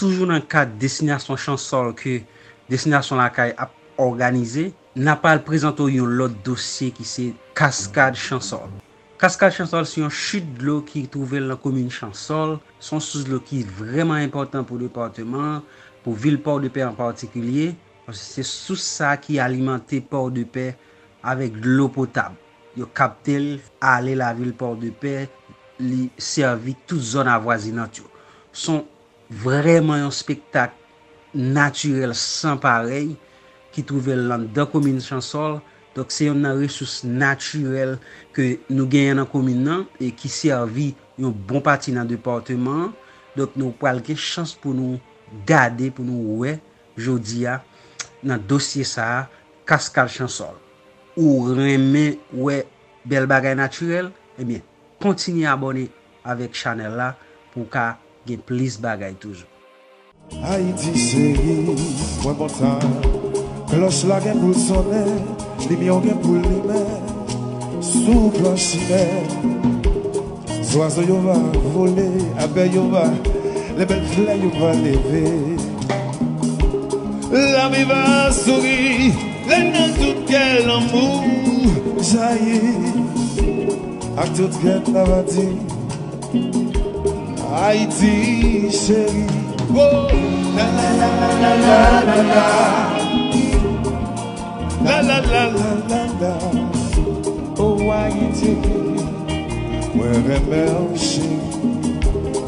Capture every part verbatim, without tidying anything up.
Toujou nan kad Destinasyon Chansol ke Destinasyon Lakay ap òganize, n ap al prezante w yon lòt dosye ki se Kaskad Chansol. Kaskad Chansol se yon chit dlo ki twouve l nan komin Chansol. Se yon sous dlo ki vrèman enpòtan pou depatman an, pou vil Pòdepè an patikilye, paske se sous sa a ki alimante Pòdepè avèk dlo potab. Yo kapte l, ale lavil Pòdepè, li sèvi tout zòn avwazinant yo. Se yon vrèman yon spektak natirèl san parèy ki twouve l anndan komin Chansol. Donk, se yonn nan resous natirèl ke nou genyen nan komin nan e ki sèvi yon bon pati nan depatman an. Donk, nou pral gen chans pou nou gade, pou nou wè jodi a nan dosye sa a, Kaskad Chansol. Ou renmen wè bèl bagay natirèl? Ebyen, kontinye abòne avèk chanèl la pou w ka gen plis bagay toujou. Ayiti cheri, mwen kontan. Klòch la gen pou l sonnen, limyè w gen pou l limen. Sou plan chimè, zwazo yo va vole, abèy yo va, lè bèl flè yo va leve. Lavi va souri, lè nan tout kè lanmou jayi. Ak tout kè n ava di, Ayiti cheri. Oh, la la la la la la la la. La la la la la la. Oh, Ayiti. Mwen renmen w cheri.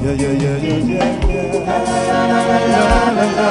Yeah, yeah, yeah, yeah, yeah, yeah. La la la la la la la.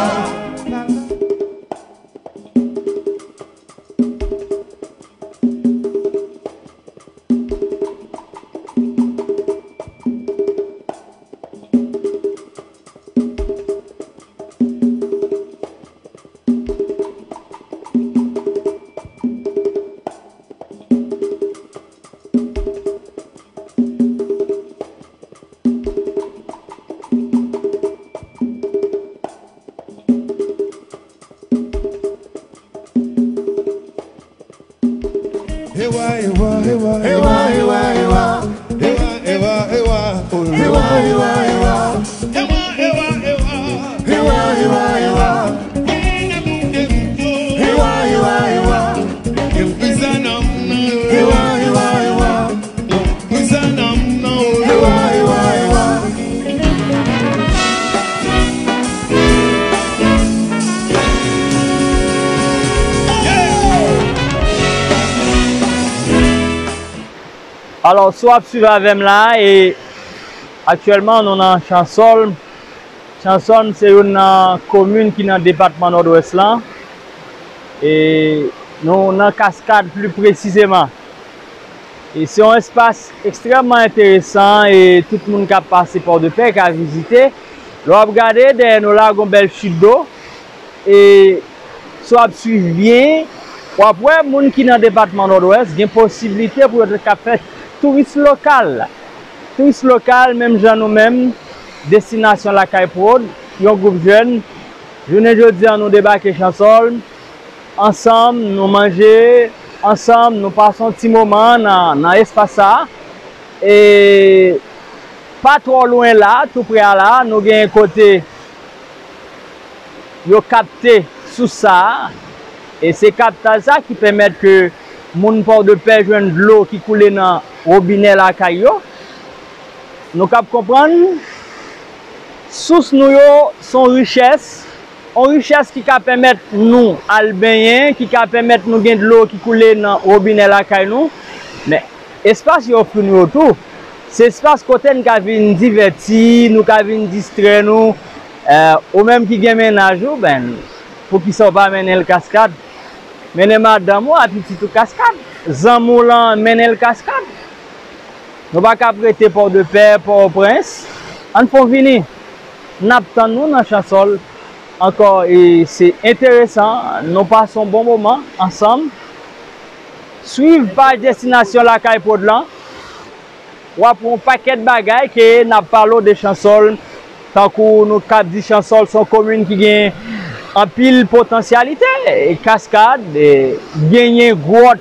Ewa, ewa, ewa, ewa, ewa, ewa. Ewa, ewa, ewa, oh, ewa, ewa, ewa. Ewa, ewa, ewa. Ewa, ewa, ewa. Ewa, ewa, ewa. Ewa, ewa, ewa. Ewa, ewa, ewa. Alò, si w ap swiv avè m la, e aktyèlman nou nan Chansol. Chansol se youn nan komin ki nan depatman Nòdwès lan. E nou nan Kaskad pli presizeman. E se yon espas ekstrèmman enteresan e tout moun k ap pase Pòdepè ka vizite. Lè w ap gade, dèyè nou la, gon bèl chit dlo. E si w ap swiv byen, w ap wè moun ki nan depatman Nòdwès gen posiblite pou yo te ka fè touris lokal. Touris lokal, menm jan nou menm, Destinasyon Lakay Prod, yon gwoup jèn, jounen jodi a nou debake Chansol, ansanm, nou manje, ansanm, nou pase yon ti moman nan, nan espas sa a. E pa twò lwen la, tou prè a la, nou gen kote yo kapte sous sa a. E se kaptaj sa ki pèmèt ke moun Pòdepè jwenn dlo ki koule nan wobinè lakay yo. Nou kab konprann, sous nou yo se yon richès, yon richès ki ka pèmèt nou al benyen, ki ka pèmèt nou gen dlo ki koule nan wobinè lakay nou. Men, espas yo ofri nou yo tou, se espas kote n ka vin divèti, nou ka vin distrè nou. Eh, ou menm ki gen mennaj ou, ben, poukisa w pa mennen l Kaskad? Mennen madanm ou a pitit ou Kaskad. Zanmi w lan, mennen l Kaskad. Nou pa kab rete Pòdepè, Pòtoprens. Ann fè w vini. N ap tann nou nan Chansol ankò e se enteresan. Nou pase yon bon moman ansanm. Swiv paj Destinasyon Lakay Prod lan. W ap wè yon pakèt bagay ke n ap pale w de Chansol. Tankou nou kab di Chansol se yon komin ki gen anpil potansyalite, e Kaskad, e genyen gwòt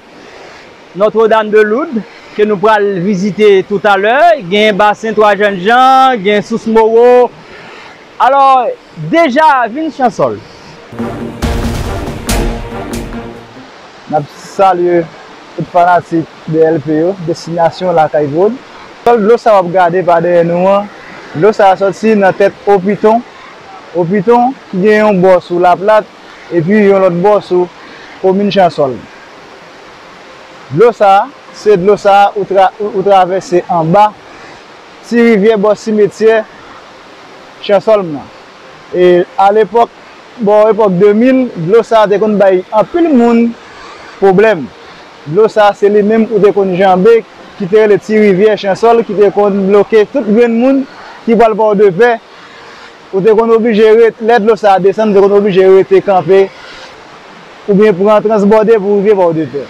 Notre-Dame de Lourdes, ke nou pral vizite toutalè, gen basen Twa Jènjan, gen sous Mowo, Alò, deja vin Chansol. N ap salye tout fanatik de L P yo, Destinasyon Lakay Prod. Dlo sa w ap gade pa dèyè nou an, dlo sa a sòti nan tèt Opiton. Opiton ki gen yon bò sou Laplat, epi yon lòt bò sou komin Chansol. Dlo sa a, se dlo sa a ou tra-, ou, ou travèse anba Ti Rivyè bò simetyè Chansol nan. E alepòk, bò epòk de mil, dlo sa a te konn bay anpil moun pwoblèm. Dlo sa a se li menm ou te konn janbe, ki te rele Ti Rivyè Chansol, ki te konn bloke tout grenn moun ki pral Pòdepè. Ou te konn oblije ret, lè dlo sa a desann, ou te konn oblije rete kanpe, oubyen pran transbòde pou w rive Pòdepè.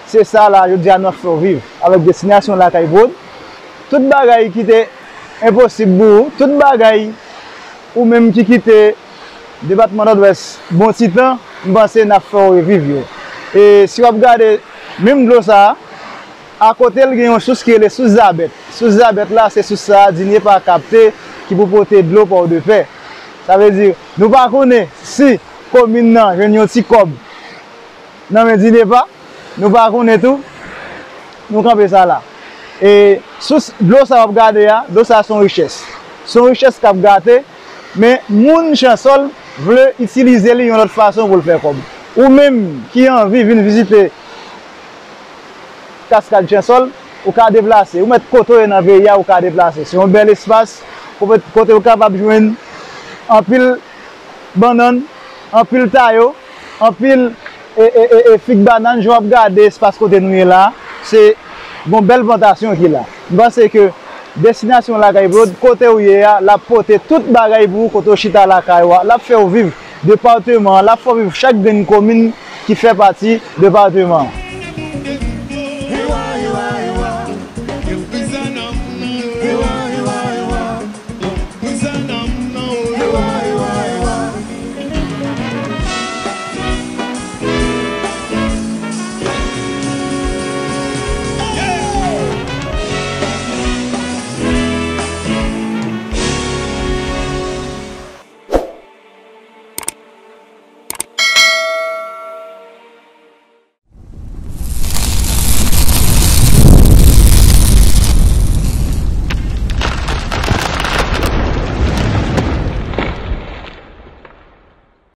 Se sa la, jodi a, n ap fè w viv avèk Destinasyon Lakay Prod. Tout bagay ki te enposib pou ou, tout bagay ou menm ki kite depatman Nòdwès bon ti tan, m panse n ap fè w reviv yo. E si w ap gade menm dlo sa a, akote l gen yon sous ki rele Sous Zabèt. Sous Zabèt la, se sous sa a Dinepa kapte ki pou pote dlo Pòdepè. Sa vle di, nou pa konnen si komin nan jwenn yon ti kòb nan men Dinepa, nou pa konnen tou, nou kanpe sa la. E sous dlo sa w ap gade a, dlo sa a se yon richès. Se yon richès k ap gate, men moun Chansol vle itilize li yon lòt fason pou l fè kòb. Ou menm ki anvi vin vizite Kaskad Chansol, ou ka deplase. Ou mèt kote w ye nan peyi a, ou ka deplase. Se yon bèl espas kote, kote ou kapab jwenn anpil bannann, anpil tayo, anpil e, e, e, e fig bannann. Jan w ap gade espas kote nou ye la, se yon bèl plantasyon ki la. M panse ke Destinasyon Lakay Prod, kote ou ye a, l ap pote tout bagay pou ou kote w chita lakay ou a. L ap fè w viv depatman an, l ap fè w viv chak grenn komin ki fè pati depatman an.